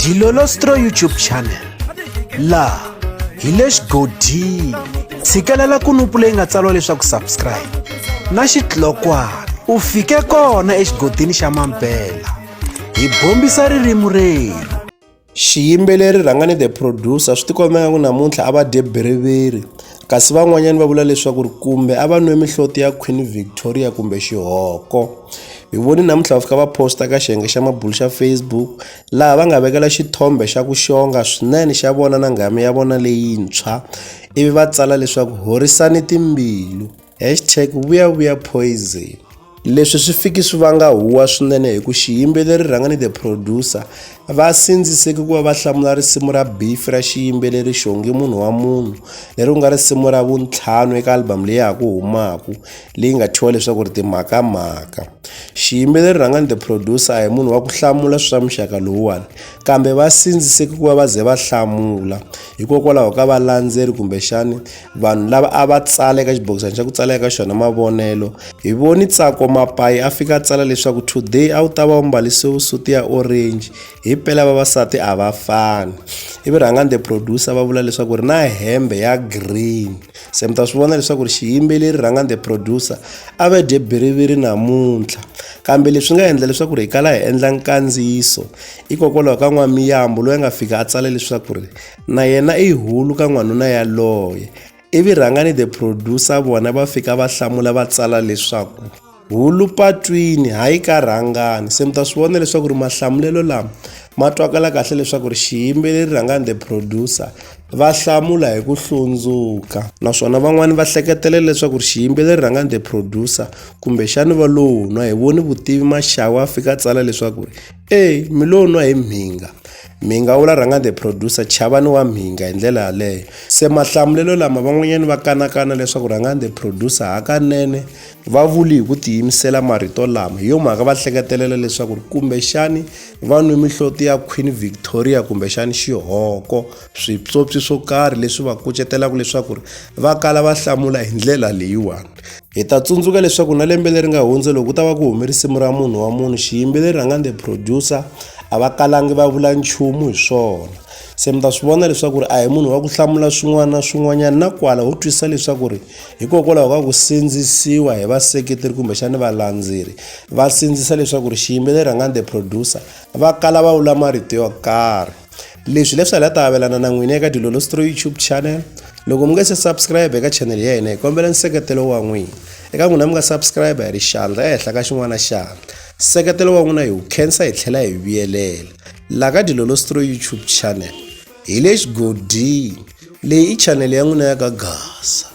Dilolostro YouTube channel laha hi le xigodini tshikelela kunupu leyi nga tsariwa leswaku subscribe na xitlokwana u fike kona exigodini xa mampela hi bombisa ririmi rerhu. Xiyimbeleri Rhangani The Producer swi tikomba ingaku namuntlha a va dye biriviri kasi van'wanyana va vula leswaku ri kumbe a va nwe mihloti ya Queen Victoria kumbe xihoko. Hi voni namuntlha va fika va posta ka xiyenge xa mabulo xa Facebook laha va nga vekela xithombe xa ku xonga swinene xa vona na nghamu ya vona leyintshwa ivi va tsala leswaku horisani timbilu hashtag vuyavuya poison. Leswi swi fiki swi vanga huwa swinene hi ku xiyimbeleri Rhangani the Producer va sindziseke ku va va hlamula risimu ra Beef ra xiyimbeleri Xongi Munhu wa Munhu leri ku nga risimu ra vuntlhanu eka album leyi ya ha ku humaka leyi nga thyiwa leswaku ri Timhakamhaka. Xiyimbeleri Rhangani the Producer a hi munhu wa ku hlamula swa muxaka lowuwani kambe va sindziseke ku va va ze va hlamula hikokwalaho ka valandzeri kumbexani vanhu lava a va tsala eka xibokisana xa ku tsala eka xona mavonelo hi voni Tsako Mapayi a fika a tsala leswaku today a wu ta va u mbalise suti ya orange hi pela vavasati a va fani ivi Rhangani the Producer va vula leswaku ri na hembe ya green se mi ta swi vona leswaku ri xiyimbeleri Rhangani the Producer a va dye biriviri namuntlha kambe leswi nga endla leswaku ri hi kala hi endla nkandziyiso hikokwalaho ka N'wamiyambo loyi a nga fika a tsala leswaku ri na yena i hulu ka n'wanuna yaloye ivi Rhangani the Producer vona va fika va hlamula va tsala leswaku hulu patwini hayi ka Rhangani se mi ta swi vona leswaku ri mahlamulelo lama ma twakala kahle leswaku ri xiyimbeleri Rhangani the Producer va hlamula hi ku hlundzuka naswona van'wani va hleketelela leswaku ri xiyimbeleri Rhangani the Producer kumbexani va lo nwa hi voni vutivi Maxawa a fika a tsala leswaku ri e mi lo nwa hi mhinga Mhinga vula Rhangani the Producer chavani wa mhinga hi ndlela yaleyo se mahlamulelo lama van'wanyana va kanakana leswaku Rhangani the Producer hakanene va vuli hi ku tiyimisela marito lama hi yo mhaka va hleketelela leswaku kumbexani va nwe mihloti ya Queen Victoria kumbexani xihoko swipyopyi swo karhi leswi va kucetelaka leswaku va kala va hlamula hi ndlela leyiwani hi ta tsundzuka leswaku na lembe leri nga hundza loko ku ta va ku hume risimu ra munhu wa munhu xiyimbeleri Rhangani the Producer a va kalangi va vula nchumu hi swona se mi ta swi vona leswaku ri a hi munhu wa ku hlamula swin'wana na swin'wanyana na kwala ho twisisa leswaku ri hikokwalaho ka ku sindzisiwa hi vaseketeri kumbexani valandzeri va sindzisa leswaku ri xiyimbeleri Rhangani the Producer va kala va vula marito yo karhi leswi leswi hi la ta avelana na n'wina eka Dilolostro YouTube channel loko mi nga se subscribe eka channel ya hina hi kombela nseketelo wa n'wina eka n'wina mi nga subscribe hi ri xandla ehenhla ka xin'wana xandla nseketelo wa n'wina hi wu khensa hi tlhela hi vuyelela la ka Dilolostro YouTube channel hi le xigodini leyi i channel ya n'wina ya ka Gaza.